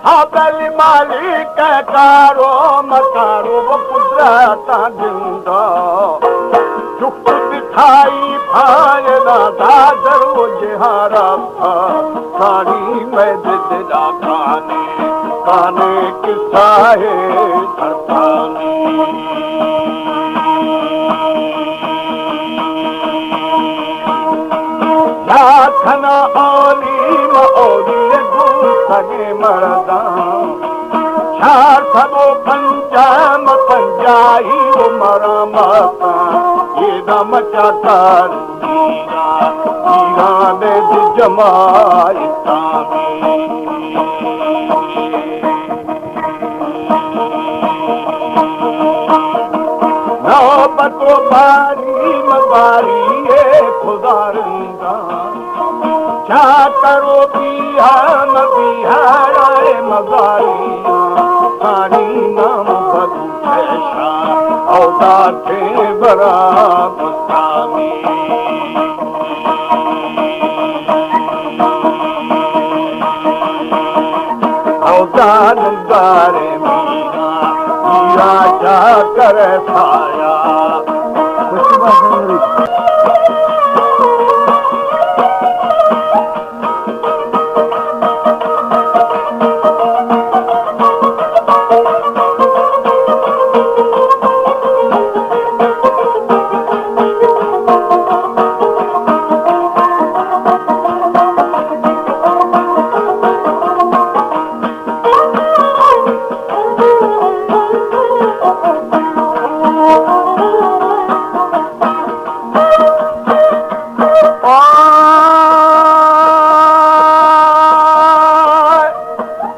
ہبل مالک کارو مکارو و قدرت زندہ۔ جفت تھائی پھائنا دادر و جہارا پھا۔ کانی میں دلا کانی، کانی قصہ ہے سرطانی۔ یا کھنا اولی ما اولی گل سگے مردان۔ چار سد و پنجاہ ما پنجاہی و مرا مستان۔ یہ دم چکر ایران، ایران دے جماعتانی۔ نوبت و باری مباری اے خدارندا۔ چاکر و بیہان بیہارا اے مباری۔ ثانی نام بدو پیشا او داتے برا بستانی۔ او دانندار مینا، میرا چاکر سایا۔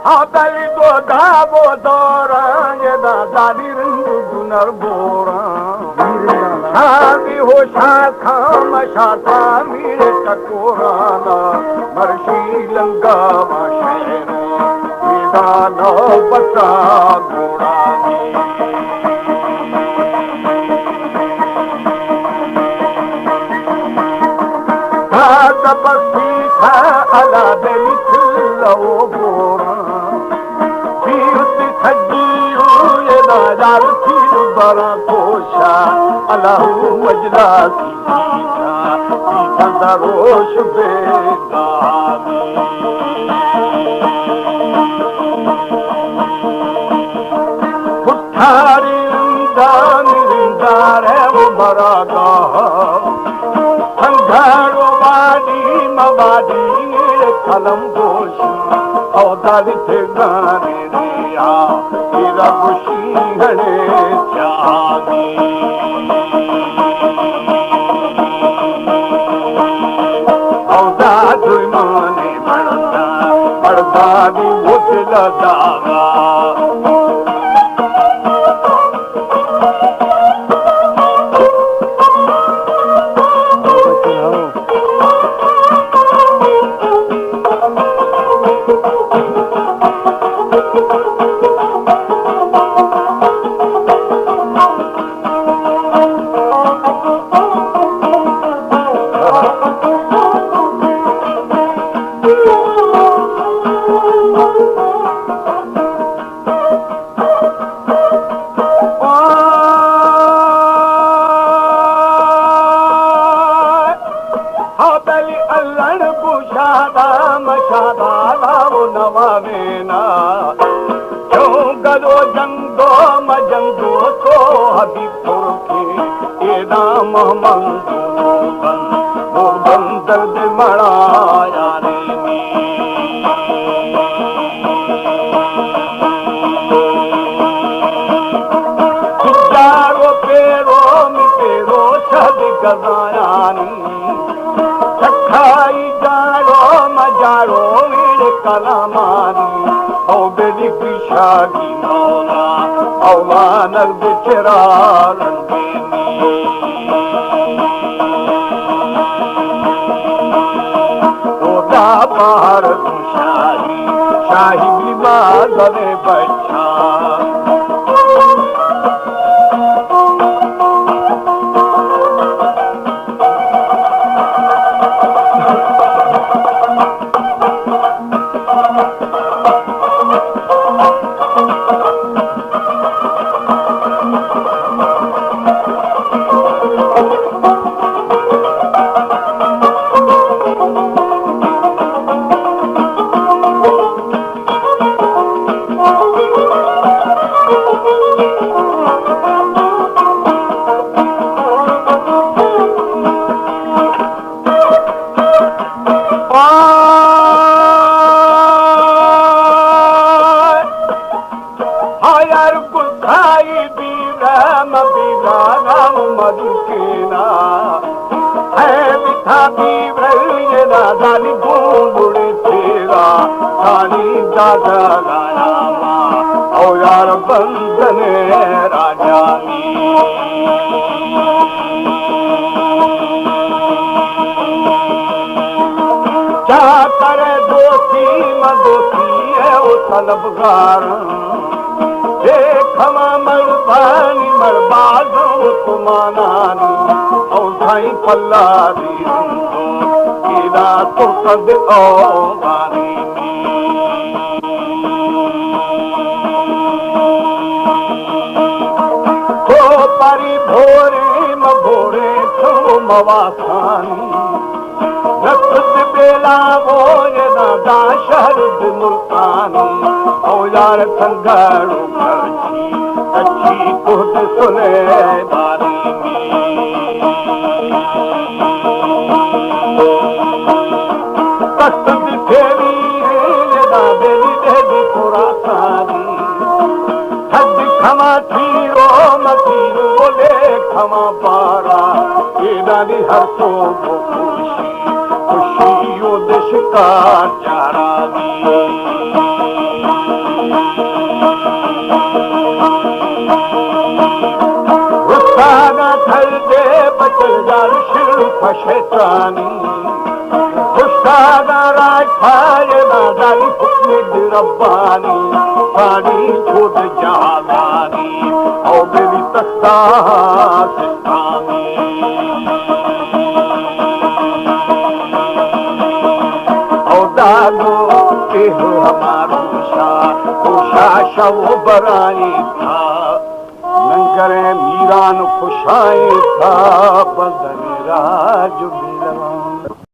آ دلی دو داب و دوران، یہ دا دادی رنگ گنر بوران۔ شادی ہو شاد خام شاد میرے ٹکورانا، مرشی لنگا ما شہر، میدان بتا گوڑانی۔ داد بسی تھا علا دلی کلو گورا۔ پیرت سجی ہوئے نادار پیر برا کوشا۔ الہ مجلا سی پیتا، پیتا دروش بے دامی۔ پٹھاری رندان رندار ہے وہ مرا گاہ۔ انگھر و وادی موادی قلم گوش، او داری تھے گانے ریا، تیرا خوشی ہنے چاہی۔ او دا دوی مانے بڑدا، بڑدا دی وہ دل داغا۔ ہبلی الن گوشادا مشادا لاو نوامینا۔ چون گلو جنگو مجنگو تو حبیب ترکی، ایدا محمد بن بندر دے مڑا یاری۔ گزایانی، چکائی جاڑو مجاڑو ویڑ کلامانی، او بلی پیشاگی مولا، او مانگ بچرا رنگینی۔ او دا بہر شاہی، شاہی بیمار بنے بچا۔ ہایار گلکائی بیورا ما بیورا نام مدوکینا۔ ہے بتا بیورا یہ نادانی گونڈڑے تیرا، تانی دادا لایا ما، او یار بندنے راجانی۔ چاکر دوستی ما دوستی ہے او طلبگار۔ دیکھ ہما مڑبانی مڑبازاں و تمانانی، او سائیں پلاری رندوں، ایدا ترکند او بانی۔ تو پری بھورے مبھورے تو مواسانی۔ نقد بیلا بوجنا دا شہر دی ملتانی، او یار سنگاڑو کرچی، کچی کہد سلیمانی۔ تخت دی تھیوی دا بیلی دے دی خراسانی۔ حد کھما تیرو متیرو لے کھما پارا، ایدانی ہر تو خوشی، خوشی او دشکار چارانی۔ استادا تھل دے بچل جال شر پشتانی۔ استادا راج پھائے نادانی حکم دی ربانی، پانی خود جہانانی، او بلی تختا سستانی۔ او دادو کہ ہو ہمارو شاہ، او شاہ شو برائی تھا، ننگرے میران خوشائی تھا، بندن راج بیلوان۔